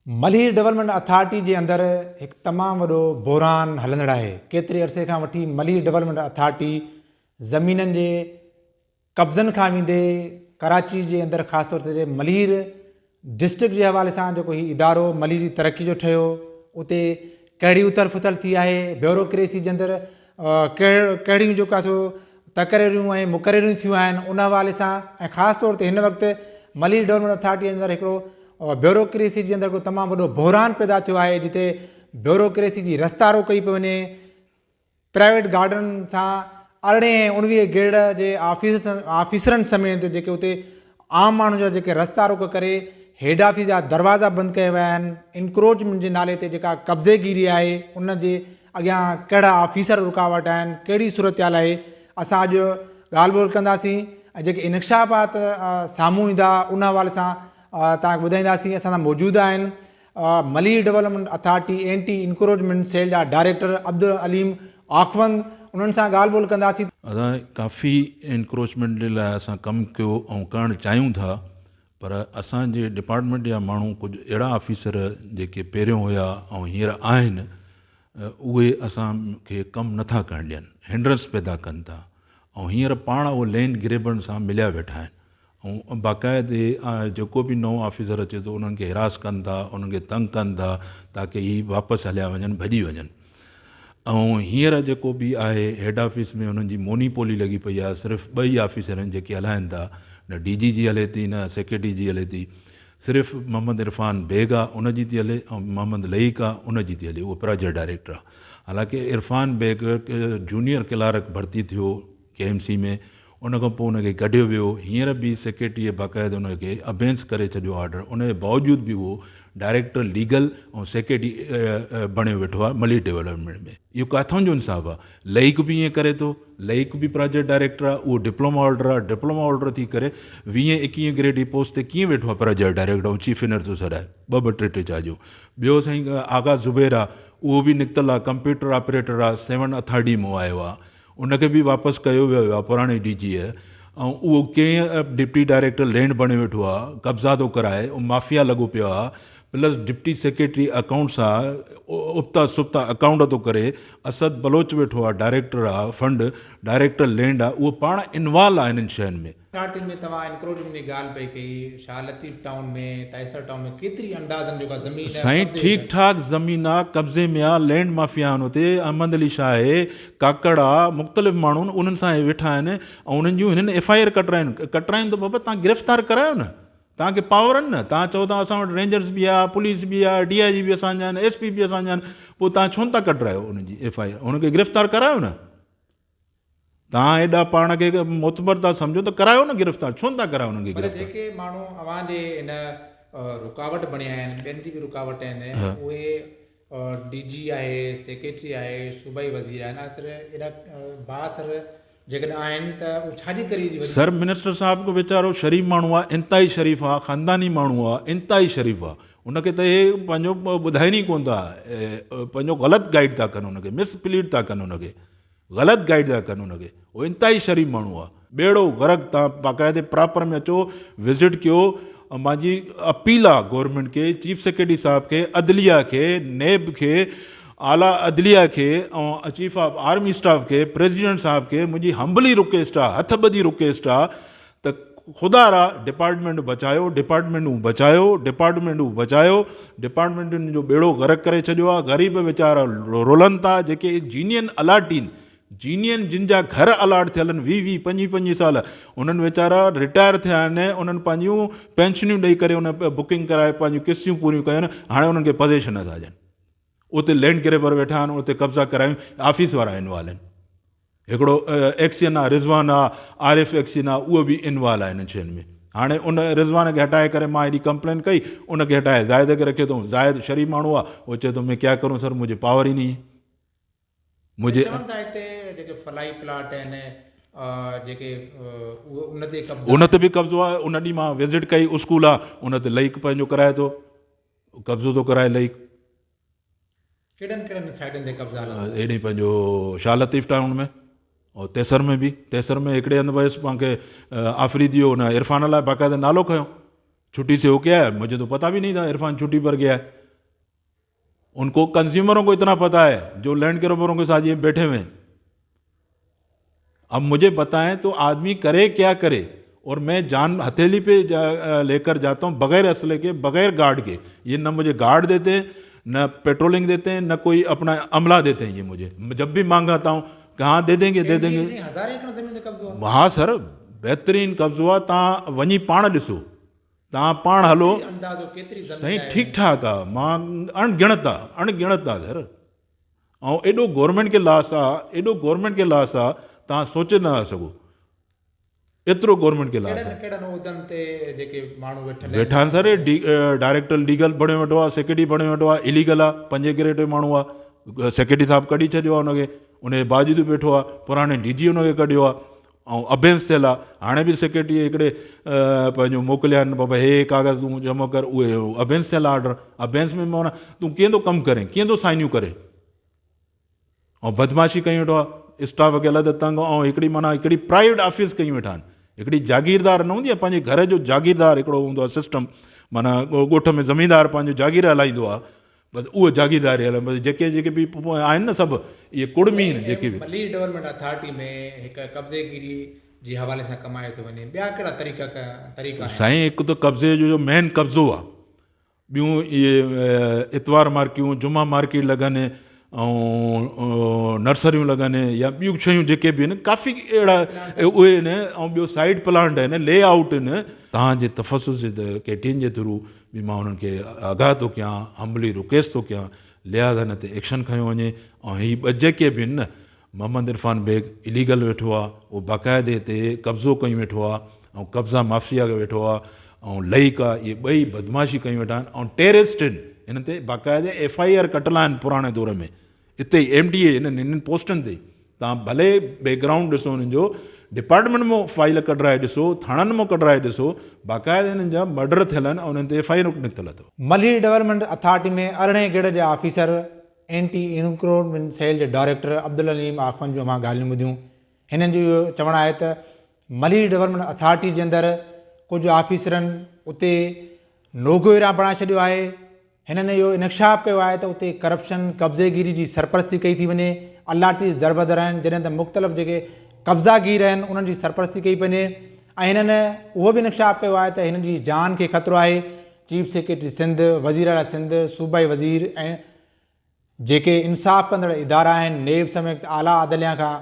Malir development authority جي اندر هڪ تمام وڏو بحران هلندڙ آهي. ڪيتري عرصي کان وٺي ملير ڊولپمينٽ اٿارٽي زمينن جي قبضن کان ويندي ڪراچي جي اندر خاص طور تي ملير ڊسٽرڪٽ جي حوالي سان جيڪو هي ادارو ملير جي ترقي جو ٺهيو اتي ڪهڙي اٿل ڦٿل ٿي آهي بيوروڪريسي جي اندر ڪهڙيون جيڪو آهي سو تقرريون ۽ مقرريون ٿيون آهن ان حوالي سان ۽ خاص طور تي هن وقت ملير ڊولپمينٽ اٿارٽي اندر هڪڙو بيوروڪريسي جي اندر هڪڙو تمام وڏو بحران پيدا ٿيو آهي جتي بيوروڪريسي جي رستا روڪ ڪئي پئي وڃي پرائيويٽ گارڊن سان ارڙهين ۽ اڻويهين گريڊ جي آفيس آفيسرن سميت جيڪي اتي عام ماڻهن جا جيڪي رستا روڪ ڪري هيڊ آفيس جا دروازا بند ڪيا ويا آهن انڪروچمينٽ جي نالي تي جيڪا قبضي گيري آهي ان جي اڳيان ڪهڙا آفيسر رڪاوٽ آهن ڪهڙي صورتحال آهي اسان اڄ ڳالهه ٻولهه ڪنداسين ۽ جيڪي انڪشافات سامهون ايندا ان حوالي سان توهان کي ٻڌائينداسين اسان سان موجود آهن Malir development authority anti encroachment cell جا ڊائريڪٽر عبدالعليم آخوند انهن سان ڳالهه ٻولهه ڪنداسين. اسان ڪافي انڪروچمينٽ جي لاء اسان ڪم ڪيو ۽ ڪرڻ چاهيون ٿا پر اسان جي ڊپارٽمينٽ جا ماڻهو ڪجهه اهڙا آفيسر جيڪي پهريون هيا ۽ هينئر آهن اهي اسان کي ڪم نٿا ڪرڻ ڏين هنڊرنس پيدا ڪن ٿا ۽ هينئر پاڻ اهي لينڊ گريبرن سان مليا ويٺا آهن ۽ باقاعدي جيڪو به نئون آفيسر اچي ٿو انهن کي هراس ڪن ٿا انهن کي تنگ ڪن ٿا تاڪه هي واپس هليا وڃن ڀڄي وڃن ۽ هينئر جيڪو به آهي هيڊ آفيس ۾ انهن جي موني پولي لڳي پئي آهي صرف ٻه ئي آفيسر آهن جيڪي هلائن ٿا نه ڊي جي جي هلي ٿي نه سيڪريٽري جي هلي ٿي صرف محمد عرفان بيگ آهي ان جي ٿي هلي ۽ محمد لئيق آهي ان جي ٿي هلي اهو پراجيڪٽ ڊائريڪٽر آهي حالانڪه عرفان بيگ جونيئر ڪلارڪ ڀرتي ٿيو ڪي ايم سي ۾ ان کان پوء ان کي ڪڍيو ويو، هينئر به سيڪريٽريء باقاعده ان کي ابينس ڪري ڇڏيو آرڊر، ان جي باوجود به اهو ڊائريڪٽر ليگل ۽ سيڪريٽري بڻيو ويٺو آهي ملي ڊولپمينٽ ۾. اهو ڪاٿون جو انصاف آهي؟ لئيق به ائين ڪري ٿو، لئيق به پراجيڪٽ ڊائريڪٽر آهي، اهو ڊپلوما هولڊر آهي، ڊپلوما هولڊر ٿي ڪري ويهين ايڪيهين گريڊ جي پوسٽ تي ڪيئن ويٺو آهي پراجيڪٽ ڊائريڪٽر ۽ چيف انجنيئر ٿو سڏائي، ٻه ٻه ٽي ٽي چارجون. ٻيو سائين آغا زبير آهي، اهو به نڪتل آهي، ڪمپيوٽر آپريٽر آهي، سيون اٿارٽي مان آيو آهي، ان کي به واپس ڪيو ويو آهي پراڻي ڊي جي ۽ اهو ڪئين ڊپٽي ڊائريڪٽر لينڊ بڻيو ويٺو آهي قبضا ٿو ڪرائي مافيا لڳو پيو آهي پلس ڊپٽي سيڪريٽري اڪائونٽس آهي ابتا سبتا اڪائونٽ ٿو ڪري اسد بلوچ ويٺو آهي ڊائريڪٽر آهي فنڊ ڊائريڪٽر لينڊ آهي اهو پاڻ انوالو آهي انهن شين ۾. اسٽارٽنگ ۾ توهان انڪروچمينٽ جي ڳالهه پئي ڪئي، شاهه لطيف ٽائون ۾، ٽائسر ٽائون ۾ ڪيتري اندازن جيڪا زمين سائين قبضي ٺيڪ ۾. ٺاڪ زمين آ قبضي ۾ آ لينڊ مافيا آهن اتي احمد علي شاهه آهي ڪاڪڙ آ مختلف ماڻهو آهن انهن سان اهي ويٺا آهن ۽ انهن جون هنن ايف I R ڪٽرايون آهن ڪٽرايون ته بابا توهان گرفتار ڪرايو نه توهان کي پاور آهن نه توهان چئو ٿا اسان وٽ رينجرز به آ پوليس به آ ڊي I جي به اسان جا آهن ايس پي به اسان جا آهن پوء توهان ڇو نه ٿا ڪٽرايو انهن جي ايف I R انهن کي گرفتار ڪرايو نه. توهان ايڏا پاڻ کي معتبر ٿا سمجهو ته ڪرايو نه گرفتار، ڇو نه ٿا ڪرايو انهن کي پر گرفتار؟ جيڪي ماڻهو اوهان جي ان رڪاوٽ بڻيا آهن، ٻين جي به رڪاوٽ آهن، اهي ڊي جي آهي، سيڪريٽري آهي، صوبائي وزير آهن، آخر ايڏا بااثر جيڪڏهن آهن ته اهو ڇا جي ڪري ايڏي وڏي. سر منسٽر صاحب ويچارو شريف ماڻهو آهي، انتهائي شريف آهي، خانداني ماڻهو آهي، انتهائي شريف آهي، ان کي ته اهي پنهنجو ٻڌائين ئي ڪونه ٿا، پنهنجو غلط گائيڊ ٿا ڪن ان کي، مس پليڊ ٿا ڪن ان کي. غلط گائيڊ ٿا ڪن ان کي هو انتهائي شريف ماڻهو آ ٻيڙو غرق تان باقاعدي پراپر ۾ اچو وزٽ ڪيو مانجي اپيل آ گورنمينٽ کي چيف سيڪريٽري صاحب کي عدليه کي نيب کي اعليٰ عدليه کي ۽ چيف آف آرمي اسٽاف کي پريزيڊنٽ صاحب کي منهنجي همبلي رڪويسٽ آ هٿ ٻڌي رڪويسٽ آ ته خدا را ڊپارٽمينٽ بچايو ڊپارٽمينٽون بچايو ڊپارٽمينٽون بچايو ڊپارٽمينٽن جو ٻيڙو غرق ڪري ڇڏيو آهي غريب ويچارا رولن ٿا جيڪي جينين الاٽين جينين جن جا گهر الاٽ ٿيل آهن ويهه ويهه پنجويهه پنجويهه سال انهن ويچارا رٽائر ٿيا آهن انهن پنهنجون پينشنيون ڏئي ڪري ان بڪنگ ڪرائي پنهنجون قسطيون پوريون ڪيون آهن هاڻي انهن کي پزيشن نٿا ڏين اتي لينڊ گريبر ويٺا آهن اتي قبضا ڪرايون آفيس وارا انوالو آهن هڪڙو ايڪسين آ رضوان آ عارف ايڪسين آ اهو به انوالو آ انهن شين ۾ هاڻي ان رضوان کي هٽائي ڪري مان ايڏي ڪمپلين ڪئي ان کي هٽائي زاهد کي رکيو اٿئون زاهد شريف ماڻهو آ اهو چئي ٿو مين ڪيا ڪرون سر مجھي پاور ئي نهين هي مجھي چون ٿا هتي جيڪي فلاحي پلاٽ آهن جيڪي ان تي قبضا ان تي به قبضو آ ان ڏينهن مان وزٽ ڪئي اسڪول آ ان تي لئيق پنهنجو ڪرائي ٿو قبضو ٿو ڪرائي لئيق ڪهڙن ڪهڙن سائيڊن تي قبضا هلن ٿا؟ هيڏي پنهنجو شاهه لطيف ٽائون ۾ اور تيسر ۾ به تيسر ۾ هڪڙي هنڌ ويس پان کي آفريدي ان عرفان لاء باقاعده نالو کنيو छुट्टी से होके आया, मुझे तो पता भी नहीं था इरफान छुट्टी पर गया है। उनको कंज्यूमरों को इतना पता है जो लैंड ग्रेबरों के साथ ये बैठे हुए हैं। अब मुझे बताएं तो आदमी करे क्या करे। और मैं जान हथेली पे लेकर जाता हूँ बगैर असले के, बगैर गार्ड के। ये न मुझे गार्ड देते हैं, न पेट्रोलिंग देते हैं, न कोई अपना अमला देते हैं। ये मुझे जब भी मांगाता हूँ कहाँ दे देंगे, दे देंगे। हाँ सर, बेहतरीन कब्ज़ो आहे। तव्हां वञी पाण ॾिसो, तव्हां पाण हलो। साईं ठीकु ठाक आहे, मां अणगिणत आहे, अणगिणत आहे सर। ऐं एॾो गवर्नमेंट खे लॉस आहे, एॾो गवर्नमेंट खे लॉस आहे, तव्हां सोचे नथा सघो, एतिरो गवर्नमेंट खे लॉस आहे। वेठा आहिनि सर, डायरेक्टर लीगल बणियो वेठो आहे, सेक्रेटरी बणियो वेठो आहे, इलीगल आहे, पंजे ग्रेड जो माण्हू आहे, सेक्रेटरी साहिबु कढी छॾियो आहे हुनखे, उनजे बावजूदु बि वेठो आहे। पुराणे डी जी हुनखे कढियो आहे ऐं अबेंस थियल आहे। हाणे बि सेक्रेटरी हिकिड़े पंहिंजो मोकिलिया आहिनि, बाबा हे कागज़ तूं जमा कर, उहे अबेंस थियल आहे आर्डर। अबेंस में माना तूं कीअं थो कमु करें, कीअं थो साइनियूं करे, ऐं बदमाशी कई वेठो आहे स्टाफ खे अलॻि तंग। ऐं हिकिड़ी माना हिकिड़ी प्राइवेट ऑफिस कई वेठा आहिनि, हिकिड़ी जागीरदार न हूंदी आहे, पंहिंजे घर जो जागीरदार हिकिड़ो हूंदो आहे सिस्टम, माना ॻोठ में ज़मींदार पंहिंजो जागीर हलाईंदो आहे, बसि उहो जागीरदारी हलाए। बसि जेके जेके बि आहिनि न सभु इहे कुड़मी आहिनि जेके बि। मलीर डेवलपमेंट अथॉरिटी में हिकु कब्ज़ेगिरी जे हवाले सां कमायो थो वञे, ॿिया कहिड़ा तरीक़ा आहिनि? साईं, हिकु त कब्ज़े जो मेन कब्ज़ो आहे, ॿियूं इहे इतवार मार्केटियूं, जुमा मार्केट लॻनि, ऐं नर्सरियूं लॻनि, या ॿियूं शयूं जेके बि आहिनि, काफ़ी अहिड़ा उहे आहिनि। ऐं ॿियो साइड प्लांट आहिनि, ले आउट आहिनि। तव्हांजे तफ़सुस जे के टी एन जे थ्रू बि मां हुननि खे आगाह थो कयां, हम्बली रिक्वेस्ट थो कयां, लिहाज़ा हिन ते एक्शन खयो वञे। ऐं ही ॿ जेके बि आहिनि न, मोहम्मद इरफान बेग इलीगल वेठो आहे, उहो बाक़ाइदे हिते कब्ज़ो कई वेठो आहे, ऐं कब्ज़ा माफिया खे वेठो आहे, ऐं लईक आहे, इहे ॿई बदमाशी कई वेठा आहिनि ऐं टेररिस्ट आहिनि। हिन ते बाक़ाइदे एफ I R कटियल आहिनि पुराणे दौर में, हिते ई एम डी ए हिननि हिननि पोस्टनि ते। तव्हां भले बैकग्राउंड ॾिसो हुननि जो, डिपार्टमेंट मां फाइल कढाए ॾिसो, थाणनि मां कढाए ॾिसो, बाक़ाइदे हिननि जा मर्डर थियल आहिनि ऐं हुननि ते एफ I R निकितल अथव। मलीर डेवलपमेंट अथॉरिटी में 18 ग्रेड जा ऑफिसर, एंटी इनक्रोचमेंट सेल जे डायरेक्टर अब्दुल अलीम आखुंद जूं मां ॻाल्हियूं ॿुधियूं। हिननि जो इहो चवणु आहे त मलीर डेवलपमेंट अथॉरिटी जे अंदरि कुझु ऑफिसरनि उते नोगो एरिया बणाए छॾियो आहे। हिननि इहो इंकशाफ़ कयो आहे त उते करप्शन, कब्ज़ेगिरी जी सरपरस्ती कई थी वञे, अलाटीज़ दरबदर आहिनि, जॾहिं त मुख़्तलिफ़ जेके कब्ज़ागीर आहिनि उन्हनि जी सरपरस्ती कई वञे। ऐं हिननि उहो बि इंकशाफ़ कयो आहे त हिननि जी जान खे ख़तरो आहे। चीफ सेक्रेटरी सिंध, वज़ीर आला सिंध, सूबाई वज़ीर ऐं जेके इंसाफ़ कंदड़ इदारा आहिनि, नेब समेत आला अदलिया खां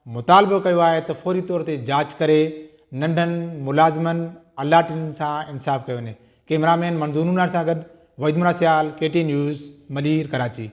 मुतालबो कयो आहे त फौरी तौर ते जांच करे नंढनि मुलाज़िमनि, अलाटियुनि सां इंसाफ़ कयो वञे। कैमरामैन मंज़ूर नूनार सां गॾु Waheed Murad Sial, K T news, Malir, Karachi.